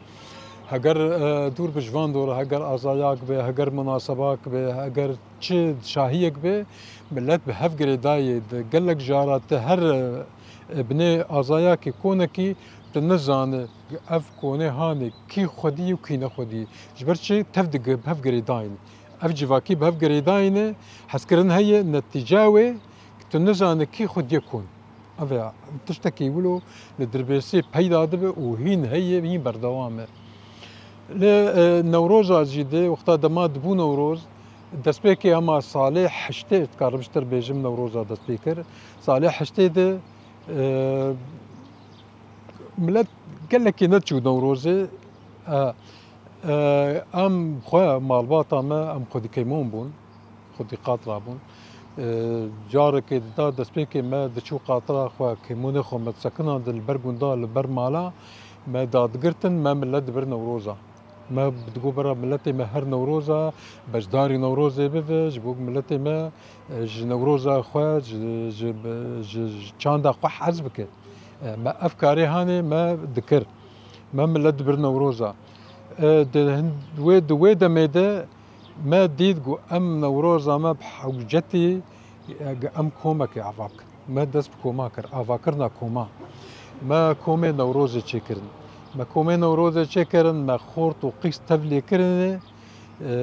heger, e, dûr bi ji van dor, heger azayak be, heger munasebak be, heger çi şahiyek be, milet bi hev girêdayê, di gelek jara te her, e, binê azayakê konekî, tu nizane ev konê hanê kî xwedî û kî nexwedî. Ji ber çi tev digi bi hev girêdayîn. Ev civakî bi hev girêdayîne, hezkirin heye, netîca wê tu nizane kî xwediyê kon. Ev e, tiştekî wilo li Dirbêsê peyda dibe û hîn heye, hîn berdewam e. Li, e, Newroza jî de, wexta dema dibû Newroz, destpêkê hema salê heştê, dikarim ji te bêjim, Newroza dest pê kir. Salê heştê de, e, milet gelekî neçû Newrozê. E, e, em xwe malbata me, em xwedî keymon bûn, xwedî qatra bûn. E, carekê dida destpêkê me diçû qatra xwe, keymonê xwe me disekinandin li ber gunda, li ber mala, me dadigirtin, me milet dibir Newroza. Me digot bera miletê me her Newroza, beşdarî Newrozê bibe, ji bo miletê me, e, ji Newroza xwe, ji, ji, ji, ji çanda xwe hez bike. E, me ev karê hanê me dikir. Me milet dibir Newroza. E, di hin-, wê, di wê demê de me dît ku em Newroza me bi hewcetî, e, em komekê ava bikin. Me dest bi koma kir, avakirina koma. Me komê Newrozê çêkirin. Me komê Newrozê çêkirin, me xort û qîz tevlê kirine. E,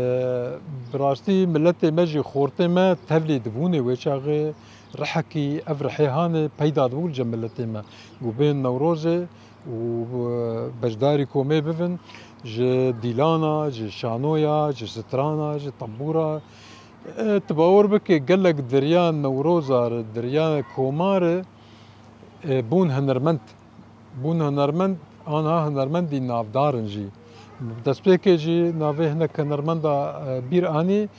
bi rastî miletê me jî, xortê me tevlî dibûnê wê çaxê. Rihekî, ev rihê hanê peyda dibû li cem miletê me. Ku bên Newrozê û, e, beşdarî komê bibin, ji dîlana, ji şanoya, ji strana, ji tembûra. E, tu bawer bike, gelek deriya Newroza re, deriya koma re, e, bûn hunermend. Bûn hunermend, aniha hunermendî navdar in jî. Destpêkê jî navê hinek hunermenda, e, bîr anî,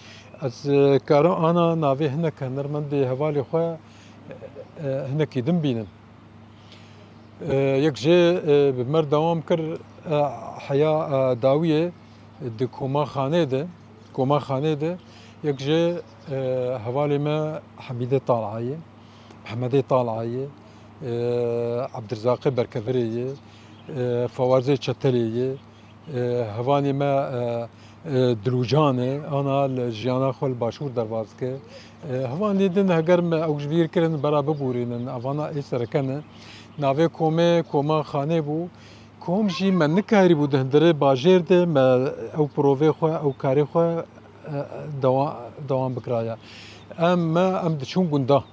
ez, e, karim ana navê hinek hunermendê hevalê xwe, e, hinekî din bînim. E, yek jê, e, bi me re dewam kir, e, heya, e, dawiyê di Koma Xanê de, Koma Xanê de, yek jê, e, hevalê me Hemîdê Talayê. Mehmedê Talayê, e, Ebdirizaqê Berkevirê ye, e, Fawazê Çetelê ye, e, hevanê me, e, e, Dilûcan e, ana li jiyana xwe li Başûr derbas dike. E, hevanê din heger me ew ji bîr kirin, bera bibûrînin, evana ê sereke ne. Navê komê Koma Xanê bû. Kom jî me nikarîbû di hundirê bajêr de me ew provê xwe, ew karê xwe, e, dewa-, dewam bikiraya. Em, me, em diçûn gunda.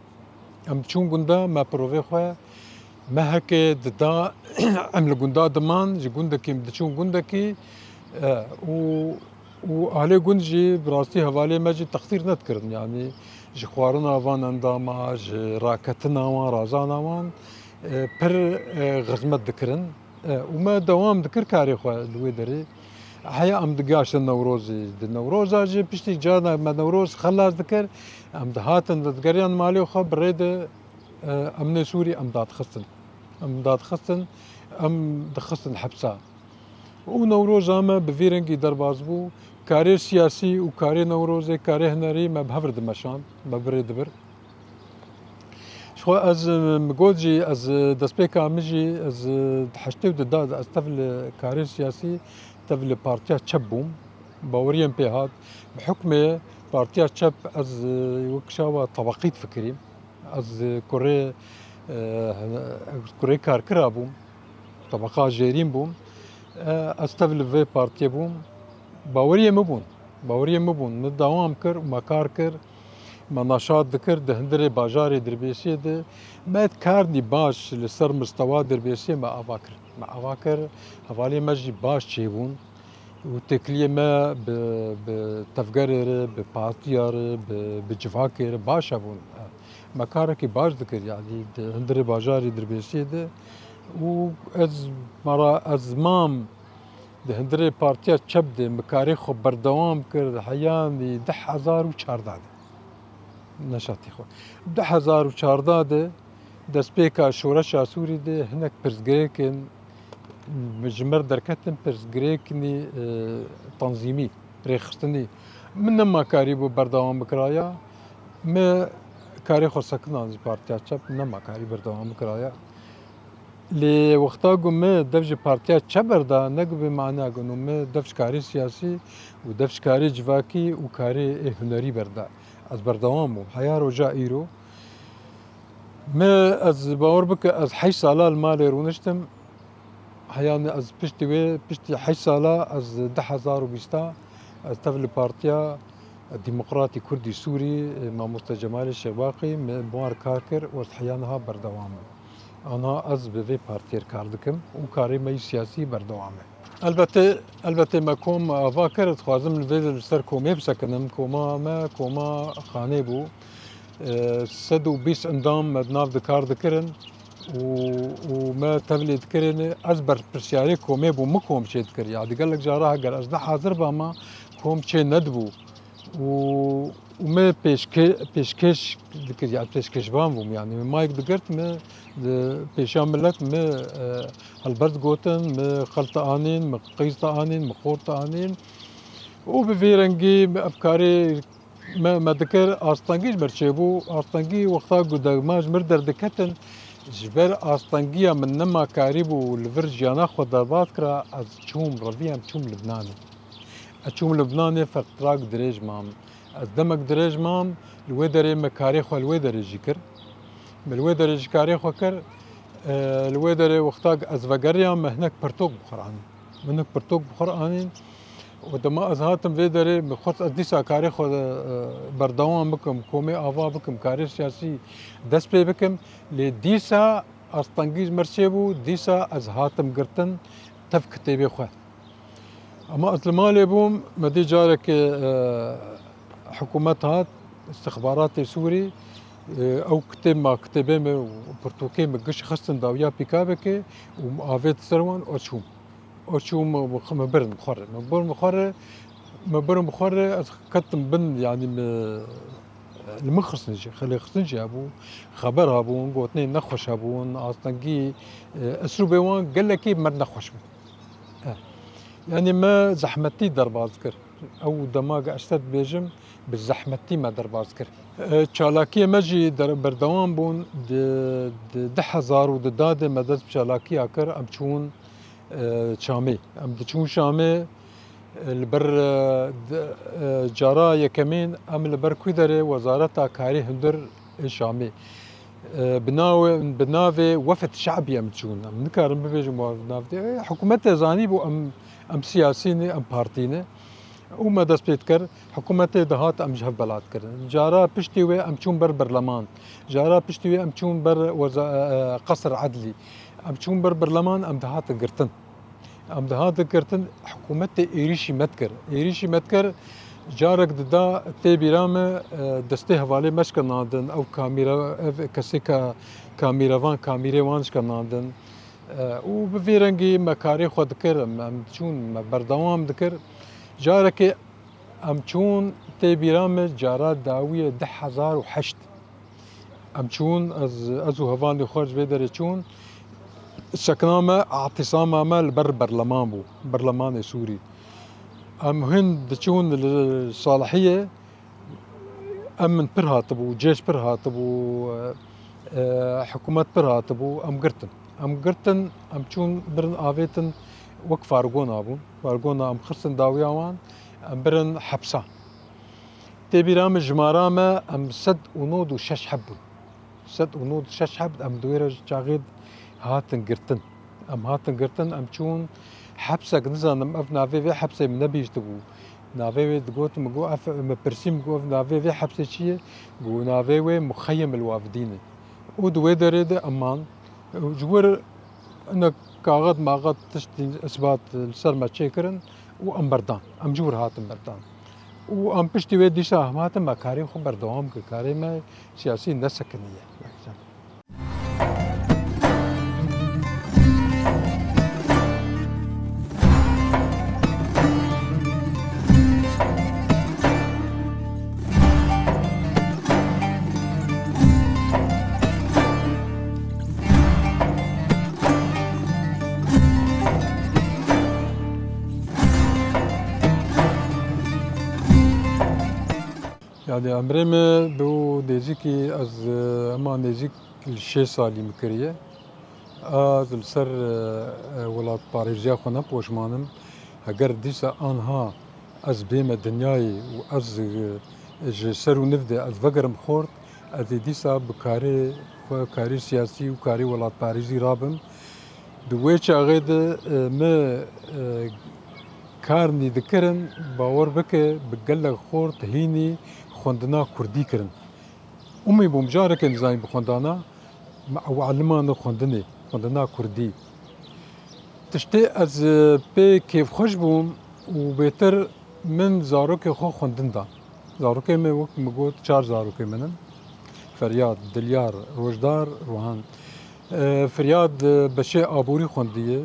Em diçûn gunda, me provê xwe, me heke dida, em li gunda diman, ji gundekî em diçûn gundekî, e, û, û ahlê gund jî bi rastî hevalê me jî texsîr nedikirin. Yanî ji xwarina van endama, ji raketina wan, razana wan, e, pir, e, xizmet dikirin. E, û me dewam dikir karê xwe li wê derê. Heya em digaştin Newrozê. Di Newroza jî piştî carna me Newroz xelas dikir, em dihatin, didigeriyan malê xwe, bi rê de, e, Emnê Sûrî em dadixistin. Em dadixistin, em dixistin hepsa. Û Newroza me bi vî rengî derbas bû. Karê siyasî û karê Newrozê, karê hunerî me bi hev re dimeşand, me bi rê dibir. Ji xwe ez, e, min got jî, ez, e, destpêka min jî, ez, e, di heştê û du de ez tev li karê siyasî, tev li partiya çep bûm. Baweriyê min pê hat. Bi hukmê partiya çep ez, e, wek çawa tebeqî difikirîm. Ez, e, kurê, e, kurê karkira bûm. Tebeqa jêrîn bûm. E, ez tev li vê partiyê bûm. Baweriyê min bûn. Baweriyê min bûn. Min dewam kir û me kar kir. Me naşat dikir di hundirê bajarê Dirbêsiyê de. Me karnî baş li ser mistewa Dirbêsiyê me ava kir. Me ava kir, hevalê me jî baş çêbûn û têkiliyê me bi, bi tevgerê re, bi partiya re, bi, bi civakê re baş hebûn. Me karekî baş dikir, yanî di hundirê bajarê Dirbêsiyê de û ez, me ra, ez mam Di hundirê partiya çep de min karê xwe berdewam kir, heyanî du hezar û çardeh de. Neşatî xwe. Du hezar û çardeh de destpêka şoreşa Sûrî de hinek pirsgirêkên ji me re derketin, pirsgirêkî, e, tanzîmî, rêxistinî. Min nema karîbû berdewam bikiraya. Me karê xwe sekinand ji Partiya Çep, nema karî berdewam bikiraya. Lê wexta ku me dev ji Partiya Çep berda, ne ku bê mana ku me dev ji karê siyasî û dev ji karê civakî û karê ê hunerî berda. Ez berdewam bûm. Heya roja îro me, ez bawer bike, ez heşt sala li malê rûniştim. Heyanî ez piştî wê, piştî heşt sala ez du hezar û bîsta ez tev li Partiya Demokratî Kurdî Sûrî, Mamoste Cemalê Şêxbaqî me bi wan re kar kir û ez heya niha berdewam im. Aniha ez bi vê partiyê re kar dikim û karê me yî siyasî berdewam e. Elbetê, elbetê me kom ava kir, dixwazim li vê li ser komê bisekinim. Koma me koma xanê bû. E, sed û bîst endam me di nav de kar dikirin û, û me tevlê dikirin. Ez berpirsiyarê komê bûm, min kom çê dikir. Ya di gelek cara heger ez ne hazir bama, kom çê nedibû. Û, û me pêşke-, pêşkêş dikir, ya pêşkêşvan bûm. Yanî me mayek digirt, me di pêşiya milet me, e, helbest gotin, me xel te anîn, me qîz te anîn, me xor te anîn. Û bi vî rengî me ev karê me, me dikir, astengî ji me re çêbû. Astengî wexta ku dema ji mir derdiketin, ji ber astengiya min nema karîbû li vir jiyana xwe derbas kira, ez çûm reviyam, çûm Libnanê. Ez çûm Libnanê fetrak dirêj mam. Ez demek dirêj mam, li wê derê me karê xwe li wê derê jî kir. Me li wê derê jî karê xwe kir. E, li wê derê wexta ku ez vegeriyam, me hinek pirtok bi xwe re anîn. Me hinek pirtok bi xwe re anîn. Û dema ez hatim vê derê, min xwest ez dîsa karê xwe, e, berdewam bikim, komê ava bikim, karê siyasî dest pê bikim. Lê dîsa astengî ji me re çêbû, dîsa ez hatim girtin tev kitêbê xwe. Ema ez li malê bûm, me dî carekê, e, hikûmet hat, istixbaratê Sûrî, e, ew kitêb ma, kitêbê me û pirtûkê me giş xistin dawiya pîkabekê û min avêt ser wan û çûm. Û çûm, min birin bi xwe re. Min birin bi xwe re, min birin bi xwe re, ez ketim bin, yanî min, li min xistin jî, xelê xistin jî hebû, xeber hebûn, gotinên nexweş hebûn, astengî, e, eslûbê wan gelekî bi me re nexweş bû. Eh. Yanî me zehmetî derbas dikir. Ew dema ku ez te dibêjim, bi zehmetî me derbas dikir. E, çalakiyê me jî der-, berdewam bûn. Di, di du hezar û du de me dest bi çalakiya kir, em çûn, e, Şamê. Em diçûn Şamê, e, li ber, e, di, e, cara yekemîn em li ber ku derê Wezareta Karê Hundir ê Şamê. E, bi navê, bi navê Wefd Şe'bî em çûn. Em nikarin bibêjin wa bi nav de. E, hikûmetê zanîbû em, em siyasî ne, em partî ne. Û me dest pê dikir, hikûmetê dihat em ji hev bela dikirin. Cara piştî wê em çûn ber berleman. Cara piştî wê em çûn ber weza-, e, e, qesr edlî. Em çûn ber berleman, em dihatin girtin. Em dihatin girtin, hikûmetê êrîşî me dikir. Êrîşî me dikir, carek dida tê bîra me, e, destê hevalê me şikinandin, ew kamîra, ev kesê ka-, kamîrevan, kamîrê wan şikinandin. E, û bi vî rengî me karê xwe dikir, em, em çûn, me berdewam dikir. Carekê em çûn, tê bîra me cara dawiyê du hezar û heşt. Em çûn, ez, ez û hevalên xwe ji vê derê çûn. Sekna me, îtisama me li ber berleman bû, berlemanê Sûrî. Em hin diçûn li Salihiyê, em min pir hatibû, cêş pir hatibû, e, hikûmet pir hatibû, em girtin. Em girtin, em çûn birin avêtin, wek fargona bûn. Fargona em xistin dawiya wan, em birin hepsa. Tê bîra min jimara me, em sed û nod û şeş heb bûn. Sed û nod û şeş heb, em di wê re ji çaxê hatin girtin. Em hatin girtin, em çûn hepsek, nizanim ev navê vê hepsê min nebihîştibû. Navê wê digot, min got, ev, min pirsî, min got, ev navê vê hepsê çi ye? Got, navê wê Muxeyyem el Wafidîn e. Û di wê derê de em man. Ji wir hinek kaxet maxet tiştî isbat li ser me çêkirin û em berdan. Em ji wir hatin berdan. Û em piştî wê dîsa em hatin me karê xwe berdewam kir. Karê me siyasî nesekiniye. Yani emrê min bû nêzîkî ez, e, hema nêzîk li şêst salî min kiriye. Ez li ser, e, e, welatparêziya xwe ne poşman im. Heger dîsa anha ez bême dinyayê û ez, e, ji ser û niv de ez vegerim xort, ez ê dîsa bi karê xwe, karê siyasî û karê welatparêzî rabim. Di wê çaxê de, e, me, e, kar nî dikirin, bawer bike bi gelek xort hînî xwendina kurdî kirin. Umî bûm careke nizanî bi xwendana, me ew elimane xwendinê, xwendina kurdî. Tiştê ez, e, pê kêfxweş bûm û bêtir min zarokê xwe xwendin dan. Zarokê me, wek min got, çar zarokê min in. Feryad, Dilyar, Rojdar, Ruhan. E, Firyad, e, beşê aborî xwendiye,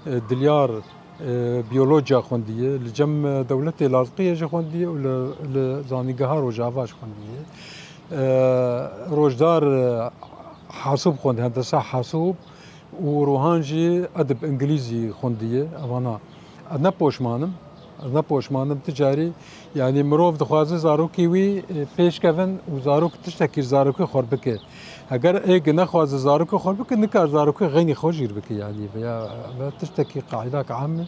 e, Dilyar, e, biyolojiya xwendiye, li cem, e, dewletê Lazqiyê jî xwendiye û li, li Zanîngeha Rojava jî xwendiye. E, Rojdar, e, hasûb xwend, hendesa hasûb û Ruhan jî edib îngilîzî xwendiye, evana. Ez ne poşman im, ez ne poşman im ti carî, yanî mirov dixwaze zarokê wî, e, pêşkevin û zarok tiştekî ji zarokê xwe bike. Heger êk nexwaze zarokê xwe bike, nikar zarokê xeynî xwe jîr bike, yanî veya ve tiştekî qaîdak am e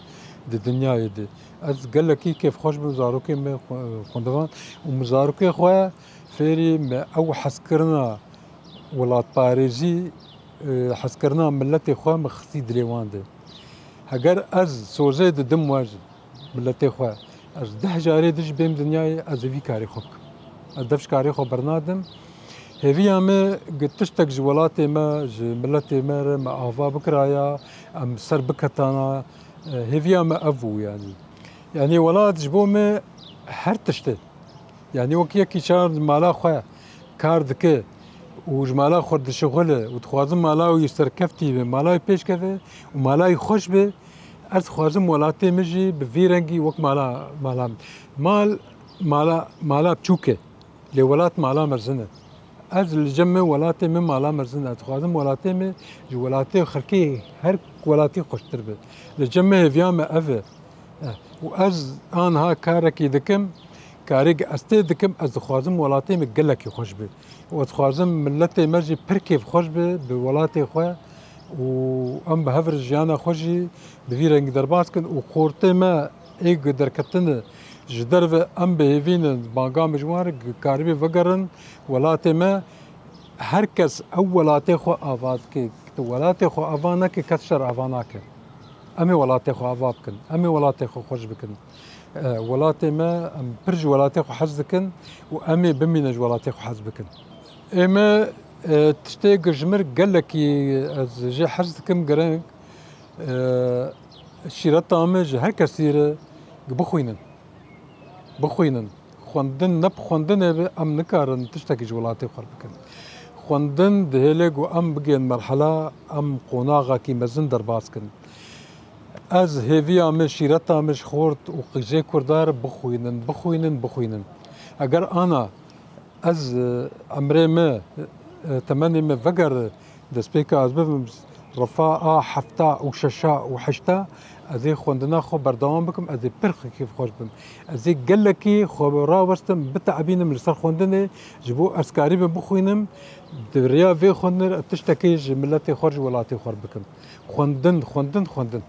di dinyayê de. Ez gelekî kêfxweş bim zarokê me xwe-, xwendevan û min zarokê xwe fêrî me ew hezkirina welatparêzî, e, hezkirina miletê xwe min xistî dilê wan de. Heger ez sozê didim we ji miletê xwe, ez deh carê dij bêm dinyayê, ez ê vî karê xwe bikim. Ez dev ji karê xwe bernadim. Hêviya me gi tiştek ji welatê me, ji miletê me re me ava bikiraya, em ser biketana, e, hêviya me ev bû yanî. Yanî welat ji bo me her tişt e. Yanî wek yekî çar mala xwe kar dike û ji mala xwe dişixule û dixwazin mala wî serkeftî be, mala wî pêş keve û mala wî xweş be, ez dixwazim welatê min jî bi vî rengî wek mala, mala min. Mal, mala, mala biçûk e. Lê welat mala mezin e. Ez li cem min welatê min mala mezin e. Ez dixwazim welatê min ji welatê xelkê her welatî xweştir be. Li cem min hêviya me ev e. Eh, û ez anha karekî dikim, karê ez tê dikim, ez dixwazim welatê min gelekî xweş be. Û ez dixwazim miletê me jî pir kêfxweş be bi welatê xwe û em bi hev re jiyana xwe jî bi vî rengî derbas kin û xortê me ê ku derketine ji derve em bi hêvî ne, banga min ji wan re, karibê vegerin welatê me. Her kes ew welatê xwe ava dike. Tu welatê xwe ava neke, kes şer ava nake. Em ê welatê xwe ava bikin. Em ê welatê xwe xweş bikin. E, welatê me, em pir ji welatê xwe hez dikin û em ê bimînin ji welatê xwe hez bikin. Ê me, e, tiştê ku ji mir gelekî ez jê hez dikim, gireng, e, şîreta me ji her kesî re bixwînin. Bixwînin. Xwendin ne bi xwendinê be, em nikarin tiştekî ji welatê xwe re bikin. Xwendin dihêle ku em bigên merhela, em qonaxekî mezin derbas kin. Ez hêviya min, şîreta min ji xort û qîzê Kurda re bixwînin, bixwînin, bixwînin. Eger ana ez, e, emrê min, e, temenê min vegere destpêka ez bibim refa a hefta û şeşa û heşta, ez ê xwendina xwe berdewam bikim, ez ê pir xwe kêfxweş bim. Ez ê gelekî xwe rawestim, biteebînim li ser xwendinê, ji bo ez karîbim bixwînim, di riya vê xwendinê re tiştekî ji miletê xwe, ji welatê xwe bikim. Xwendin, xwendin, xwendin.